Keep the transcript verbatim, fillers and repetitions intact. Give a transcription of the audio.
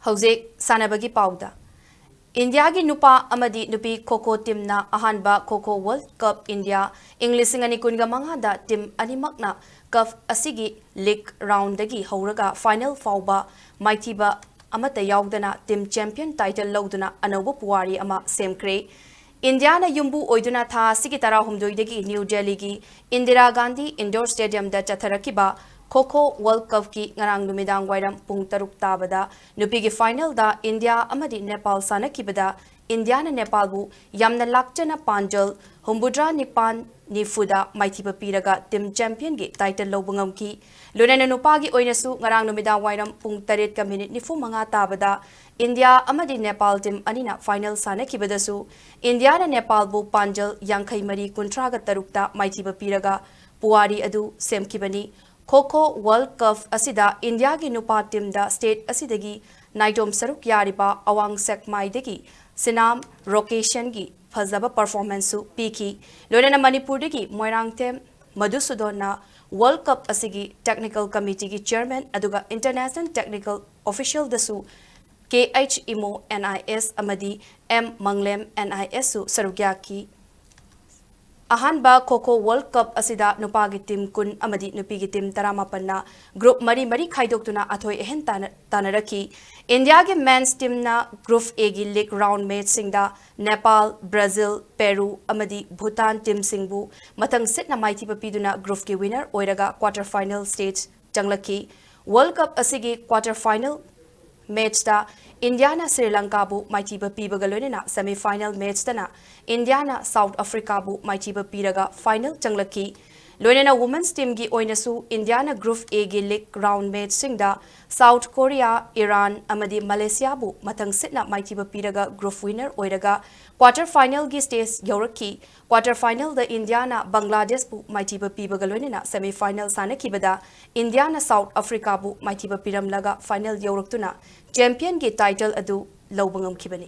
ꯍꯧꯖꯤꯛ ꯁꯥꯟꯅꯕꯒꯤ ꯄꯥꯎꯗ꯫ ꯏꯟꯗꯤꯌꯥꯒꯤ ꯅꯨꯄꯥ ꯑꯃꯗꯤ ꯅꯨꯄꯤ ꯈꯣ ꯈꯣ ꯇꯤꯝꯅ ꯑꯍꯥꯟꯕ ꯈꯣ ꯈꯣ ꯋꯥꯔꯜꯗ ꯀꯞ ꯏꯟꯗꯤꯌꯥ ꯏꯪ ꯂꯤꯁꯤꯡ ꯑꯅꯤ ꯀꯨꯟꯒ ꯃꯉꯥꯗ ꯇꯤꯝ ꯑꯅꯤꯃꯛꯅ ꯀꯞ ꯑꯁꯤꯒꯤ ꯂꯤꯒ ꯔꯥꯎꯟꯗꯒꯤ ꯍꯧꯔꯒ ꯐꯥꯏꯅꯦꯜ ꯐꯥꯎꯕ ꯃꯥꯏꯊꯤꯕ ꯑꯃꯠꯇ ꯌꯥꯎꯗꯅ ꯇꯤꯝ ꯆꯦꯝꯄꯤꯌꯟ ꯇꯥꯏꯇꯜ ꯂꯧꯗꯨꯅ ꯑꯅꯧꯕ ꯄꯨꯋꯥꯔꯤ ꯑꯃ ꯁꯦꯝꯈ꯭ꯔꯦ꯫ ꯏꯟꯗꯤꯌꯥꯅ ꯌꯨꯝꯕꯨ ꯑꯣꯏꯗꯨꯅ ꯊꯥ ꯑꯁꯤꯒꯤ ꯇꯔꯥꯍꯨꯝꯗꯣꯏꯗꯒꯤ ꯅ꯭ꯌꯨ ꯗꯦꯜꯂꯤꯒꯤ ꯏꯟꯗꯤꯔꯥ ꯒꯥꯟꯙꯤ ꯏꯟꯗꯣꯔ ꯁ꯭ꯇꯦꯗꯤꯌꯝꯗ ꯆꯠꯊꯔꯛꯈꯤꯕ ꯈꯣ ꯈꯣ ꯋꯥꯔꯜꯗ ꯀꯞꯀꯤ ꯉꯔꯥꯡ ꯅꯨꯃꯤꯗꯥꯡ ꯋꯥꯏꯔꯝ ꯄꯨꯡ ꯇꯔꯨꯛ ꯇꯥꯕꯗ ꯅꯨꯄꯤꯒꯤ ꯐꯥꯏꯅꯦꯜꯗ ꯏꯟꯗꯤꯌꯥ ꯑꯃꯗꯤ ꯅꯦꯄꯥꯜ ꯁꯥꯟꯅꯈꯤꯕꯗ ꯏꯟꯗꯤꯌꯥꯅ ꯅꯦꯄꯥꯜꯕꯨ ꯌꯥꯝꯅ ꯂꯥꯛꯆꯅ ꯄꯥꯟꯖꯜ ꯍꯨꯝꯐꯨꯇꯔꯥ ꯅꯤꯄꯥꯟ ꯅꯤꯐꯨꯗ ꯃꯥꯏꯊꯤꯕ ꯄꯤꯔꯒ ꯇꯤꯝ ꯆꯦꯝꯄꯤꯌꯟꯒꯤ ꯇꯥꯏꯇꯜ ꯂꯧꯕ ꯉꯝꯈꯤ꯫ ꯂꯣꯏꯅꯅ ꯅꯨꯄꯥꯒꯤ ꯑꯣꯏꯅꯁꯨ ꯉꯔꯥꯡ ꯅꯨꯃꯤꯗꯥꯡ ꯋꯥꯏꯔꯝ ꯄꯨꯡ ꯇꯔꯦꯠꯀ ꯃꯤꯅꯤꯠ ꯅꯤꯐꯨ ꯃꯉꯥ ꯇꯥꯕꯗ ꯏꯟꯗꯤꯌꯥ ꯑꯃꯗꯤ ꯅꯦꯄꯥꯜ ꯇꯤꯝ ꯑꯅꯤꯅ ꯐꯥꯏꯅꯦꯜ ꯁꯥꯟꯅꯈꯤꯕꯗꯁꯨ ꯏꯟꯗꯤꯌꯥꯅ ꯅꯦꯄꯥꯜꯕꯨ ꯄꯥꯟꯖꯜ ꯌꯥꯡꯈꯩ ꯃꯔꯤ ꯀꯨꯟꯊ꯭ꯔꯥꯒ ꯇꯔꯨꯛꯇ ꯃꯥꯏꯊꯤꯕ ꯄꯤꯔꯒ ꯄꯨꯋꯥꯔꯤ ꯑꯗꯨ ꯁꯦꯝꯈꯤꯕꯅꯤ꯫ ꯈꯣ ꯈꯣ ꯋꯥꯔꯜꯗ ꯀꯞ ꯑꯁꯤꯗ ꯏꯟꯗꯤꯌꯥꯒꯤ ꯅꯨꯄꯥ ꯇꯤꯝꯗ ꯁ꯭ꯇꯦꯠ ꯑꯁꯤꯗꯒꯤ ꯅꯥꯏꯇꯣꯝ ꯁꯔꯨꯛ ꯌꯥꯔꯤꯕ ꯑꯋꯥꯡ ꯁꯦꯛꯃꯥꯏꯗꯒꯤ ꯁꯤꯅꯥꯝ ꯔꯣꯀꯦꯁꯟꯒꯤ ꯐꯖꯕ ꯄꯔꯐꯣꯔꯃꯦꯟꯁꯁꯨ ꯄꯤꯈꯤ꯫ ꯂꯣꯏꯅꯅ ꯃꯅꯤꯄꯨꯔꯗꯒꯤ ꯃꯣꯏꯔꯥꯡꯊꯦꯝ ꯃꯙꯨꯁꯨꯗꯣꯟꯅ ꯋꯥꯔꯜꯗ ꯀꯞ ꯑꯁꯤꯒꯤ ꯇꯦꯛꯅꯤꯀꯦꯜ ꯀꯃꯤꯇꯤꯒꯤ ꯆꯤꯌꯔꯃꯦꯟ ꯑꯗꯨꯒ ꯏꯟꯇꯔꯅꯦꯁꯅꯦꯜ ꯇꯦꯛꯅꯤꯀꯦꯜ ꯑꯣꯐꯤꯁꯤꯌꯦꯜꯗꯁꯨ K H Imo N I S ꯑꯃꯗꯤ ꯑꯦꯝ ꯃꯪꯂꯦꯝ ꯑꯦꯟ ꯑꯥꯏ ꯑꯦꯁꯁꯨ ꯁꯔꯨꯛ ꯌꯥꯈꯤ꯫ ꯑꯍꯥꯟꯕ ꯈꯣ ꯈꯣ ꯋꯥꯔꯜꯗ ꯀꯞ ꯑꯁꯤꯗ ꯅꯨꯄꯥꯒꯤ ꯇꯤꯝ ꯀꯨꯟ ꯑꯃꯗꯤ ꯅꯨꯄꯤꯒꯤ ꯇꯤꯝ ꯇꯔꯥꯃꯥꯄꯟꯅ ꯒ꯭ꯔꯨꯞ ꯃꯔꯤ ꯃꯔꯤ ꯈꯥꯏꯗꯣꯛꯇꯨꯅ ꯑꯊꯣꯏ ꯑꯍꯦꯟ ꯇꯥꯟꯅ-, ꯇꯥꯟꯅꯔꯛꯈꯤ꯫ ꯏꯟꯗꯤꯌꯥꯒꯤ ꯃꯦꯟꯁ ꯇꯤꯝꯅ ꯒ꯭ꯔꯨꯞ ꯑꯦꯒꯤ ꯂꯤꯒ ꯔꯥꯎꯟꯗ ꯃꯦꯆꯁꯤꯡꯗ ꯅꯦꯄꯥꯜ, ꯕ꯭ꯔꯥꯖꯤꯜ, ꯄꯦꯔꯨ ꯑꯃꯗꯤ ꯚꯨꯇꯥꯟ ꯇꯤꯝꯁꯤꯡꯕꯨ ꯃꯊꯪ ꯁꯤꯠꯅ ꯃꯥꯏꯊꯤꯕ ꯄꯤꯗꯨꯅ ꯒ꯭ꯔꯨꯞꯀꯤ ꯋꯤꯅꯔ ꯑꯣꯏꯔꯒ ꯀ꯭ꯋꯥꯇꯔ ꯐꯥꯏꯅꯦꯜ ꯁ꯭ꯇꯦꯖ ꯆꯪꯂꯛꯈꯤ꯫ ꯋꯥꯔꯜꯗ ꯀꯞ ꯑꯁꯤꯒꯤ ꯀ꯭ꯋꯥꯇꯔ ꯐꯥꯏꯅꯦꯜ ꯃꯦꯆꯇ ꯏꯟꯗꯤꯌꯥꯅ ꯁ꯭ꯔꯤ ꯂꯪꯀꯥꯕꯨ ꯃꯥꯏꯊꯤꯕ ꯄꯤꯕꯒ ꯂꯣꯏꯅꯅ ꯁꯦꯃꯤ ꯐꯥꯏꯅꯦꯜ ꯃꯦꯆꯇꯅ ꯏꯟꯗꯤꯌꯥꯅ ꯁꯥꯎꯠ ꯑꯐ꯭ꯔꯤꯀꯥꯕꯨ ꯃꯥꯏꯊꯤꯕ ꯄꯤꯔꯒ ꯐꯥꯏꯅꯦꯜ ꯆꯪꯂꯛꯈꯤ꯫ ꯂꯣꯏꯅꯅ ꯋꯨꯃꯦꯟꯁ ꯇꯤꯝꯒꯤ ꯑꯣꯏꯅꯁꯨ ꯏꯟꯗꯤꯌꯥꯅ ꯒ꯭ꯔꯨꯞ ꯑꯦꯒꯤ ꯂꯤꯒ ꯔꯥꯎꯟꯗ ꯃꯦꯆꯁꯤꯡꯗ ꯁꯥꯎꯠ ꯀꯣꯔꯤꯌꯥ, ꯏꯔꯥꯟ ꯑꯃꯗꯤ ꯃꯂꯦꯁꯤꯌꯥꯕꯨ ꯃꯊꯪ ꯁꯤꯠꯅ ꯃꯥꯏꯊꯤꯕ ꯄꯤꯔꯒ ꯒ꯭ꯔꯨꯞ ꯋꯤꯅꯔ ꯑꯣꯏꯔꯒ ꯀ꯭ꯋꯥꯇꯔ ꯐꯥꯏꯅꯦꯜꯒꯤ ꯁ꯭ꯇꯦꯖ ꯌꯧꯔꯛꯈꯤ꯫ ꯀ꯭ꯋꯥꯇꯔ ꯐꯥꯏꯅꯦꯜꯗ ꯏꯟꯗꯤꯌꯥꯅ ꯕꯪꯒ꯭ꯂꯥꯗꯦꯁꯄꯨ ꯃꯥꯏꯊꯤꯕ ꯄꯤꯕꯒ ꯂꯣꯏꯅꯅ ꯁꯦꯃꯤ ꯐꯥꯏꯅꯦꯜ ꯁꯥꯟꯅꯈꯤꯕꯗ ꯏꯟꯗꯤꯌꯥꯅ ꯁꯥꯎꯠ ꯑꯐ꯭ꯔꯤꯀꯥꯕꯨ ꯃꯥꯏꯊꯤꯕ ꯄꯤꯔꯝꯂꯒ ꯐꯥꯏꯅꯦꯜ ꯌꯧꯔꯛꯇꯨꯅ ꯆꯦꯝꯄꯤꯌꯟꯒꯤ ꯇꯥꯏꯇꯜ ꯑꯗꯨ ꯂꯧꯕ ꯉꯝꯈꯤꯕꯅꯤ꯫